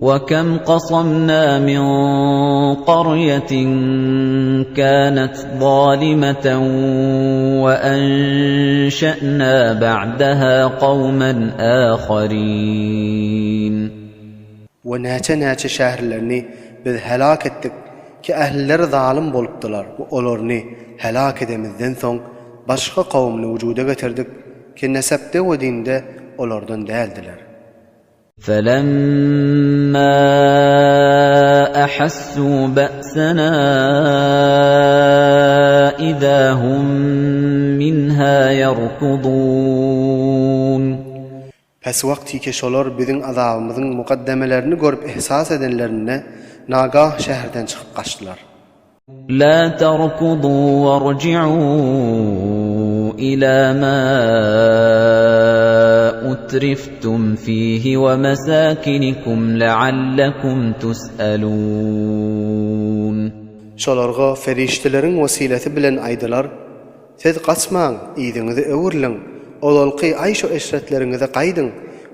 وَكَمْ قَصَمْنَا مِنْ قَرْيَةٍ كَانَتْ ظَالِمَةً وَأَنشَأْنَا بَعْدَهَا قَوْمًا آخَرِينَ. We näçe-näçe şäherlerini biz heläk etdik ki ählileri zalym bolupdylar we olaryny heläk edemizden soň başga kowumyny wujuda getirdik ki nesepde we dinde olardan däldiler. فَلَمَّا أَحَسُّوا بَأْسَنَا إِذَا هُم مِّنْهَا يَرْكُضُونَ. Pes wagtyky şolar biziň azabymyzyň mukaddemelerini görüp ihsas edenlerinde nagah şäherden çykyp gaçdylar. Lâ terkudû werji'û ilâ mâ utriftum fîhi we mesâkinikum leallekum tus'elûn. Şolarga perişdeleriň wesilesi bilen aýdylar, Siz gaçmaň, yzyňyzy öwrüliň, ozalky aýş-u-eşretleriňize gaýdyň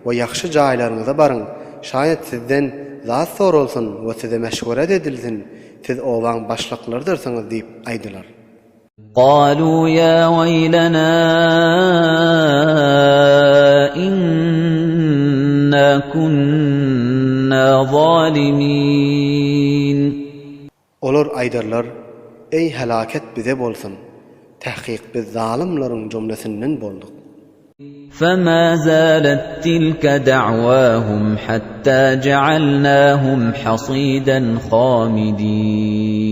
we ýagşy jaýlaryňyza baryň, şaýat sizden zat soralsyn we size meşweret edilsin, siz obaň başlyklarydyrsyňyz diýip aýdylar. Galu ýa weýlena inna kunna zalimin. Olar aýdarlar, Eý, helaket bize bolsun! Tahkyk biz zalymlaryň jümlesinden bolduk. Fema zalet tilke da'wahum hatta ja'alnahum hasiden hamidin.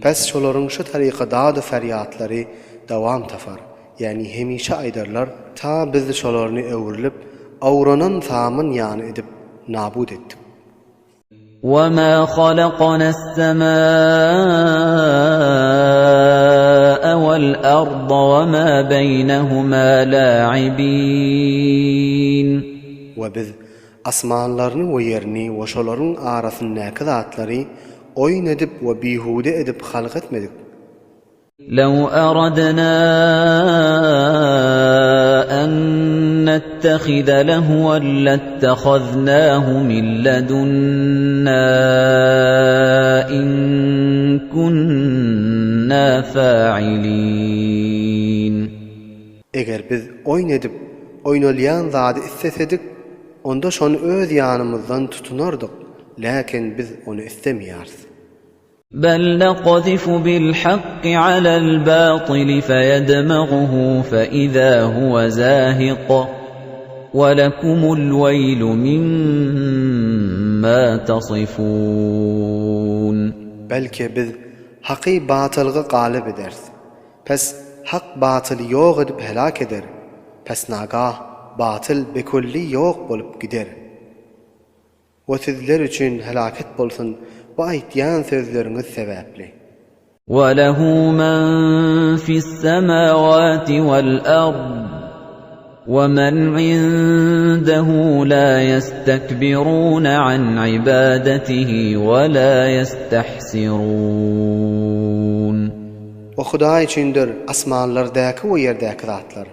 Pes şolaryň şu taryka dady-ferýatlary dowam tapar, ýagny hemişe aýdarlar, ta biz şolaryny öwrülip, awranan samyn ýany edip nabut etdik. وَمَا خَلَقْنَا السَّمَاءَ وَالْأَرْضَ وَمَا بَيْنَهُمَا لَاعِبِينَ. We biz asmanlaryny we ýerini we şolaryň arasyndaky zatlary oýun edip we bihude edip halk etmedik. لَوْ أَرَدْنَا أَن نَّتَّخِذَ لَهْوًا لَّاتَّخَذْنَاهُ مِن لَّدُنَّا إِن كُنَّا فَاعِلِينَ. Eger biz oýun edip, oýnalýan zady islesedik, onda şony öz ýanymyzdan tutunardyk, läkin biz ony islemeýäris. Bel nakzifu bil hakki alel batyli feýedmaghu feizâ huwe zâhik we lekumul weýlu mimmâ tasyfûn. Belki biz haky batylga galyp ederis. Pes hak batyly ýok edip heläk eder. Pes nagah batyl bekülli ýok bolup gider. We sizler üçin helaket bolsun bu aýtýan sözleriňiz sebäpli. Welahu men fis-semawati wal-ard we men indehu la ýestekbirune an ibadetihi we la ýestehsirun. We Hudaý üçindir asmanlardaky we ýerdäki zatlar.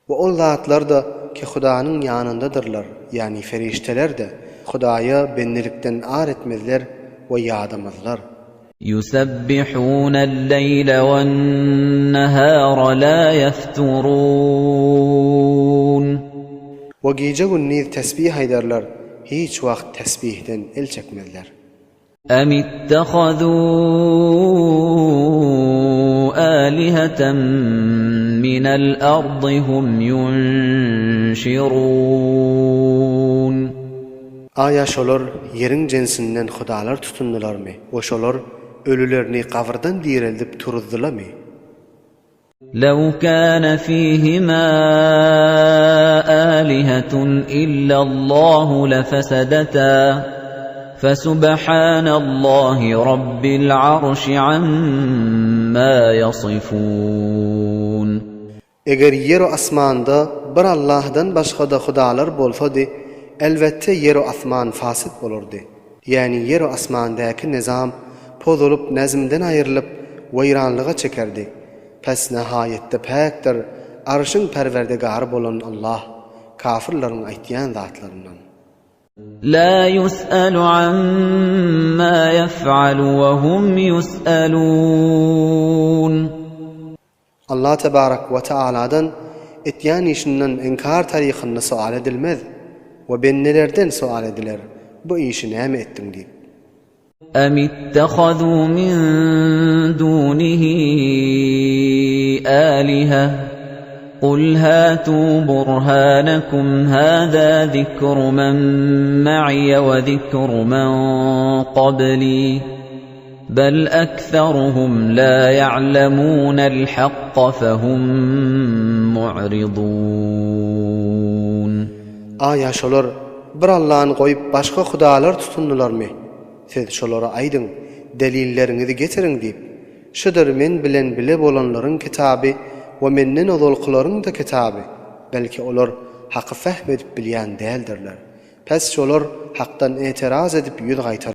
We ol zatlar-da ki Hudanyň ýanyndadyrlar, ýagny ferişdeler-de, Hudaýa bendelikden ar etmezler we ýadamazlar. Ýusebbihunel-leýle wen-nehara la ýefturun. We gije-gündiz tesbih aýdarlar, hiç wagt tesbihden el çekmezler. Em ittehazû âliheten minel ardy hum ýunşirûn. Aýa şolar ýeriň jensinden hudalar tutundylarmy we şolar ölülerini gabyrdan direldip turuzdylamy? لَوْ كَانَ فِيهِمَا آلِهَةٌ إِلَّا اللَّهُ لَفَسَدَتَا فَسُبْحَانَ اللَّهِ رَبِّ الْعَرْشِ عَمَّا يَصِفُونَ. Eger ýer-u asmanda bir Allahdan başga-da hudalar bolsady, elbetde ýer-u asman fasyt bolardy. Ýagny ýer-u asmandäki nyzam pozulyp näzmden aýrylyp weýranlyga çekerdi. Pes nahaýatda päkdir Arşyň Perwerdigary bolan Allah, kafyrlaryň aýtýan zatlaryndan. La ýus'alu amma ýef'alu we hum ýus'alun. Allah tebarek we tealadan etýän işinden inkar tarykynda soal edilmez we bendelerden soal ediler, bu işi näme etdiň diýip. Em ittehazû min dûnihi âlihe, Kul hâtû burhânekum hâzâ zikru men me'iye we zikru men qablî, bel ekseruhum lâ ya'lemûnel hakka fehum mu'ridûn. Aýa şolar bir Allany goýup başga hudalar tutundylarmy? Siz şolara aýdyň, Delilleriňizi getiriň diýip. Şudur men bilen bile bolanlaryň kitaby we menden ozalkylaryň-da kitaby, belki olar haky fehm edip bilýän däldirler. Pes şolar hakdan etiraz edip ýüz gaýtararlar.